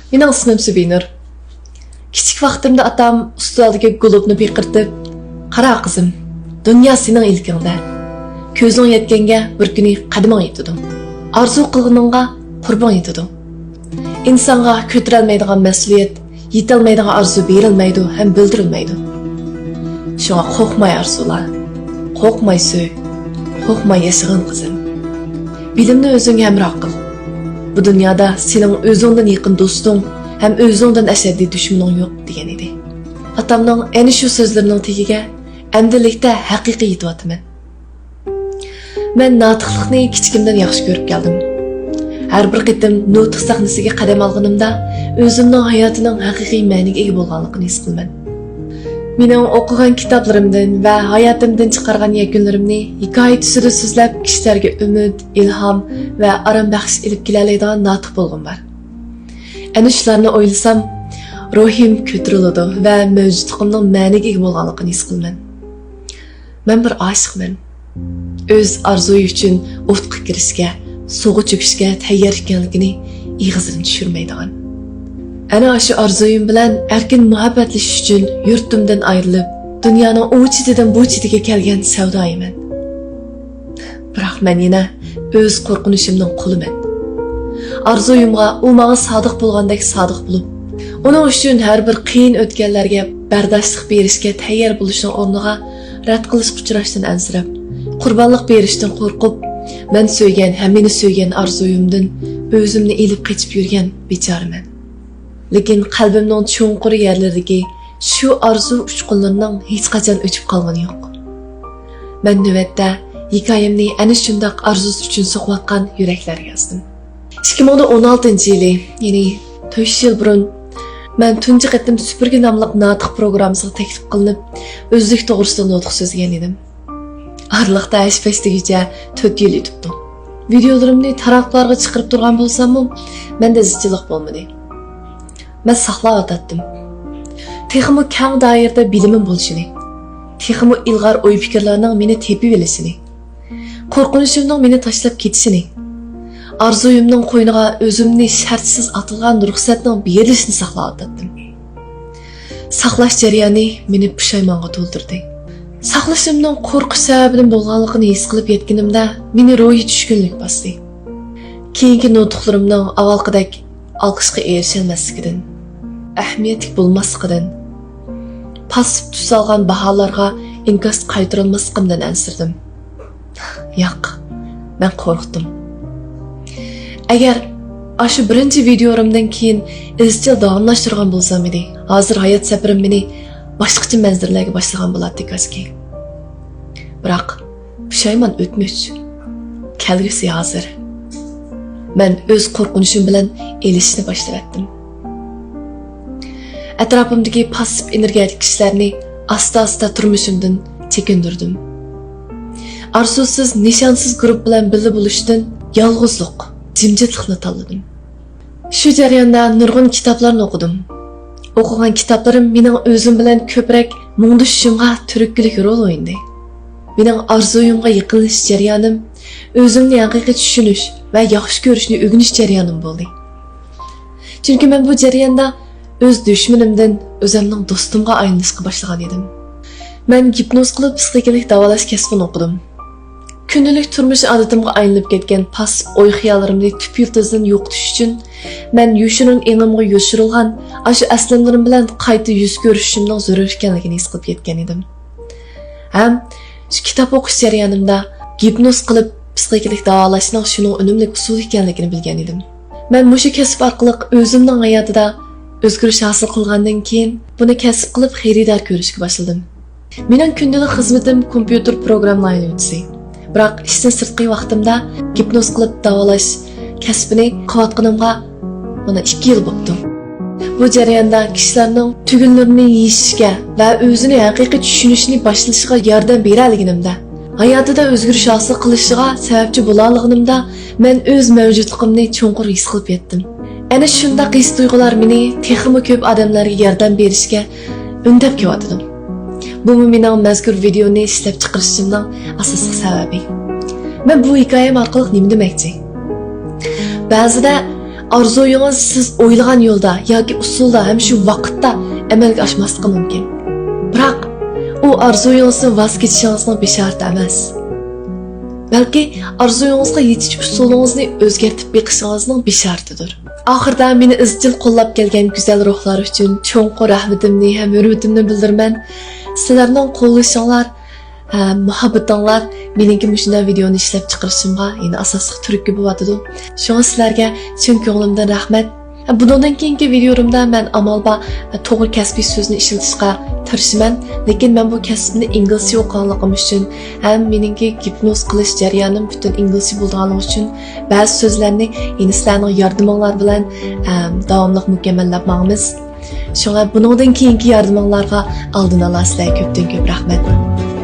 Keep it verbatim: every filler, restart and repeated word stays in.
مېنىڭ ئىسمىم سۈبىنۇر. كىچىك ۋاقتىمدا ئاتام ئۈستەلدىكى گۇلۇبنى پىقىرتىپ، «قارا قىزىم، دۇنيا سېنىڭ ئىلكىڭدە. كۆزۈڭ يەتكەنگە بىر كۈنى قەدىمىڭ يېتىدۇ. ئارزۇ قىلغىنىڭغا قۇربىڭ يېتىدۇ. ئىنسانغا كۆتۈرەلمەيدىغان مەسئۇلىيەت، يېتەلمەيدىغان ئارزۇ بېرىلمەيدۇ ھەم بىلدۈرۈلمەيدۇ. شۇڭا قورقماي ئارزۇلا، قورقماي سۆي، قورقماي ياشىغىن قىزىم. بىلىمنى ئۆزۈڭگە ھەمراھ قىل. بۇ دۇنيادا سېنىڭ ئۆزۈڭدىن يېقىن دوستۇڭ ھەم ئۆزۈڭدىن ئەشەددىي دۈشمىنىڭ يوق» دېگەن ئىدى. ئاتامنىڭ ئەنە شۇ سۆزلىرىنىڭ تېگىگە ئەمدىلىكتە ھەقىقىي يېتىۋاتىمەن. مەن ناتىقلىقنى كىچىكىمدىن ياخشى كۆرۈپ كەلدىم. ھەر بىر قېتىم نۇتۇق سەھنىسىگە قەدەم ئالغىنىمدا، ئۆزۈمنىڭ ھاياتىنىڭ ھەقىقىي مەنىگە ئىگە بولغانلىقىنى ھېس قىلىمەن. مېنىڭ ئوقۇغان كىتابلىرىمدىن ۋە ھاياتىمدىن چىقارغان يەكۈنلىرىمنى ھېكايە تۈسىدە سۆزلەپ، كىشىلەرگە ئۈمىد، ئىلھام ۋە ئارام بەخش ئېلىپ كېلەلەيدىغان ناتىق بولغۇم بار. ئەنە شۇلارنى ئويلىسام، روھىم كۆتۈرۈلىدۇ ۋە مەۋجۇتلۇقۇمنىڭ مەنىگە ئىگە بولغانلىقىنى ھېس قىلىمەن. مەن بىر ئاشىقمەن. ئۆز ئارزۇيى ئۈچۈن ئوتقا كىرىشكە، سۇغا چۆكۈشكە تەييار ئىكەنلىكىنى ئېغىزىدىن چۈشۈرمەيدىغان. ئەنە ئاشۇ ئارزۇيۇم بىلەن ئەركىن مۇھەببەتلىشىش ئۈچۈن يۇرتۇمدىن ئايرىلىپ، دۇنيانىڭ ئۇ چېتىدىن بۇ چېتىگە كەلگەن سەۋدايىمەن. بىراق مەن يەنە ئۆز قورقۇنچۇمنىڭ قۇلىمەن. ئارزۇيۇمغا ئۇ ماڭا سادىق بولغاندەك سادىق بولۇپ، ئۇنىڭ ئۈچۈن ھەر بىر قىيىن ئۆتكەللەرگە بەرداشلىق بېرىشكە تەييار بولۇشنىڭ ئورنىغا، رەت قىلىشقا ئۇچراشتىن ئەنسىرەپ، قۇربانلىق بېرىشتىن قورقۇپ، مەن سۆيگەن ھەم مېنى سۆيگەن ئارزۇيۇمدىن ئۆزۈمنى ئېلىپ قېچىپ يۈرگەن بىچارىمەن. لېكىن قەلبىمنىڭ چوڭقۇر يەرلىرىدىكى شۇ ئارزۇ ئۇچقۇنلىرىنىڭ ھېچقاچان ئۆچۈپ قالغىنى يوق. مەن نۆۋەتتە ھېكايەمنى ئەنە شۇنداق ئارزۇسى ئۈچۈن سوقۇۋاتقان يۈرەكلەرگە يازدىم. ئىككى مىڭ ئون ئالتىنچى يىلى، يەنى تۆت يىل بۇرۇن، مەن تۇنجى قېتىم سۈپۈرگە ناملىق ناتىق پروگراممىسىغا تەكلىپ قىلىنىپ، ئۆزلۈك توغرىسىدا نۇتۇق سۆزلىگەن ئىدىم. ئارىلىقتا ھەش-پەش دېگۈچە تۆت يىل ئۆتۈپتۇ. ۋىدېئولىرىمنى تاراتقۇلارغا چىقىرىپ تۇرغان بولساممۇ، مەندە ئىزچىللىق بولمىدى. مەن ساقلاۋاتاتتىم. تېخىمۇ كەڭ دائىرىدە بىلىمىم بولۇشىنى، تېخىمۇ ئىلغار ئوي-پىكىرلەرنىڭ مېنى تېپىۋېلىشىنى، قورقۇنچۇمنىڭ مېنى تاشلاپ كېتىشىنى، ئارزۇيۇمنىڭ قوينىغا ئۆزۈمنى شەرتسىز ئاتىلغان رۇخسەتنىڭ بېرىلىشىنى ساقلاۋاتاتتىم. ساقلاش جەريانى مېنى پۇشايمانغا تولدۇردى. ساقلىشىمنىڭ قورقۇش سەۋەبىدىن بولغانلىقىنى ھېس قىلىپ يەتكىنىمدە، مېنى روھىي چۈشكۈنلۈك باستى. كېيىنكى نۇتۇقلىرىمنىڭ ئاۋۋالقىدەك ئالقىشقا ئېرىشەلمەسلىكىدىن، ئەھمىيەتلىك بولماسلىقىدىن، پاسسىپ تۈس ئالغان باھالارغا ئىنكاس قايتۇرالماسلىقىمدىن ئەنسىرىدىم. ياق، مەن قورقتۇم. ئەگەر ئاشۇ بىرىنچى ۋىدېئولىرىمدىن كېيىن ئىزچىل داۋاملاشتۇرغان بولسام ئىدى، ھازىر ھايات سەپىرىم مېنى باشقىچە مەنزىرىلەرگە باشلىغان بولاتتى كاشكى. بىراق، پۇشايمان ئۆتمۈش. كەلگۈسى ھازىر. مەن ئۆز قورقۇنچۇم بىلەن ئېلىشىشنى باشلىۋەتتىم. ئەتراپىمدىكى پاسسىپ ئېنېرگىيەلىك كىشىلەرنى ئاستا-ئاستا تۇرمۇشۇمدىن چېكىندۈردۈم. ئارزۇسىز، نىشانسىز گۇرۇپپا بىلەن بىللە بولۇشتىن يالغۇزلۇق، جىمجىتلىقنى تاللىدىم. شۇ جەرياندا نۇرغۇن كىتابلارنى ئوقۇدۇم. ئوقۇغان كىتابلىرىم مېنىڭ ئۆزۈم بىلەن كۆپرەك مۇڭدىشىشىمغا تۈرتكىلىك رول ئوينىدى. مېنىڭ ئارزۇيۇمغا يېقىنلىشىش جەريانىم ئۆزۈمنى ھەقىقىي چۈشىنىش ۋە ياخشى كۆرۈشنى ئۆگىنىش جەريانىم بولدى. چۈنكى مەن بۇ جەرياندا ئۆز دۈشمىنىمدىن ئۆزۈمنىڭ دوستۇمغا ئايلىنىشقا باشلىغان ئىدىم. مەن گىپنوز قىلىپ پىسخىكىلىك داۋالاش كەسپىنى ئوقۇدۇم. كۈندىلىك تۇرمۇش ئادىتىمغا ئايلىنىپ كەتكەن پاسسىپ ئوي-خىياللىرىمنى تۈپ يىلتىزىدىن يوقىتىش ئۈچۈن، مەن يوشۇرۇن ئېڭىمغا يوشۇرۇلغان ئاشۇ ئەسلىمىلىرىم بىلەن قايتا يۈز كۆرۈشۈشۈمنىڭ زۆرۈر ئىكەنلىكىنى ھېس قىلىپ يەتكەن ئىدىم. ھەم شۇ كىتاب ئوقۇش جەريانىمدا گىپنوز قىلىپ پىسخىكىلىك داۋالاشنىڭ شۇنىڭ ئۈنۈملۈك ئۇسۇلى ئىكەنلىكىنى بىلگەن ئىدىم. مەن مۇشۇ كەسىپ ئارقىلىق ئۆزۈمنىڭ ھاياتىدا ئۆزگىرىش ھاسىل قىلغاندىن كېيىن، بۇنى كەسىپ قىلىپ خېرىدار كۆرۈشكە باشلىدىم. مېنىڭ كۈندىلىك خىزمىتىم كومپيۇتېر پروگرامما ئايلىنىۋېتىشى. بىراق ئىشتىن سىرتقى ۋاقتىمدا گىپنوز قىلىپ داۋالاش كەسپىنى قىلىۋاتقىنىمغا مانا ئىككى يىل بوپتۇ. بۇ جەرياندا كىشىلەرنىڭ تۈگۈنلىرىنى يېشىشكە ۋە ئۆزىنى ھەقىقىي چۈشىنىشىنى باشلىشىغا ياردەم بېرەلىگىنىمدە، ھاياتىدا ئۆزگىرىش ھاسىل قىلىشىغا سەۋەبچى بولالىغىنىمدا، مەن ئۆز مەۋجۇتلۇقۇمنى چوڭقۇر ھېس قىلىپ يەتتىم. ئەنە شۇنداق ھېس-تۇيغۇلار مېنى تېخىمۇ كۆپ ئادەملەرگە ياردەم بېرىشكە ئۈندەپ كېلىۋاتىدۇ. بۇمۇ مېنىڭ مەزكۇر ۋىدېئونى ئىشلەپچىقىرىشىمنىڭ ئاساسلىق سەۋەبى. مەن بۇ ھېكايەم ئارقىلىق نېمە دېمەكچى؟ بەزىدە ئارزۇيىڭىز سىز ئويلىغان يولدا ياكى ئۇسۇلدا ھەم شۇ ۋاقىتتا ئەمەلگە ئاشماسلىقى مۇمكىن. بىراق، ئۇ ئارزۇيىڭىزدىن ۋاز كېچىشىڭىزنىڭ بېشارىتى ئەمەس. بەلكى ئارزۇيىڭىزغا يېتىش ئۇسۇلىڭىزنى ئۆزگەرتىپ بېقىشىڭىزنىڭ بېشارىتىدۇر. ئاخىردا مېنى ئىزچىل قوللاپ كەلگەن گۈزەل روھلار ئۈچۈن چوڭقۇر رەھمىتىمنى ھەم ھۆرمىتىمنى بىلدۈرىمەن. سىلەرنىڭ قوللىشىڭلار ھەم مۇھەببىتىڭلار مېنىڭكى مۇشۇنداق ۋىدېئونى ئىشلەپ چىقىرىشىمغا يەنە ئاساسلىق تۈرتكە بولۇۋاتىدۇ. شۇڭا سىلەرگە چىن كۆڭلۈمدىن رەھمەت. بۇنىڭدىن كېيىنكى ۋىدېئولىرىمدا مەن ئامال بار توغرا كەسپىي سۆزنى ئىشلىتىشقا تىرىشىمەن، لېكىن مەن بۇ كەسىپنى ئىنگلىزچە ئوقۇغانلىقىم ئۈچۈن ھەم مېنىڭكى گىپنوز قىلىش جەريانىم پۈتۈن ئىنگلىزچە بولىدىغانلىقى ئۈچۈن بەزى سۆزلەرنى يەنە سىلەرنىڭ ياردىمىڭلار بىلەن، ئەم، داۋاملىق مۇكەممەللەپ ماڭىمىز. شۇڭا بۇنىڭدىن كېيىنكى ياردىمىڭلارغا ئالدىن ئالا سىلەرگە كۆپتىن كۆپ رەھمەت.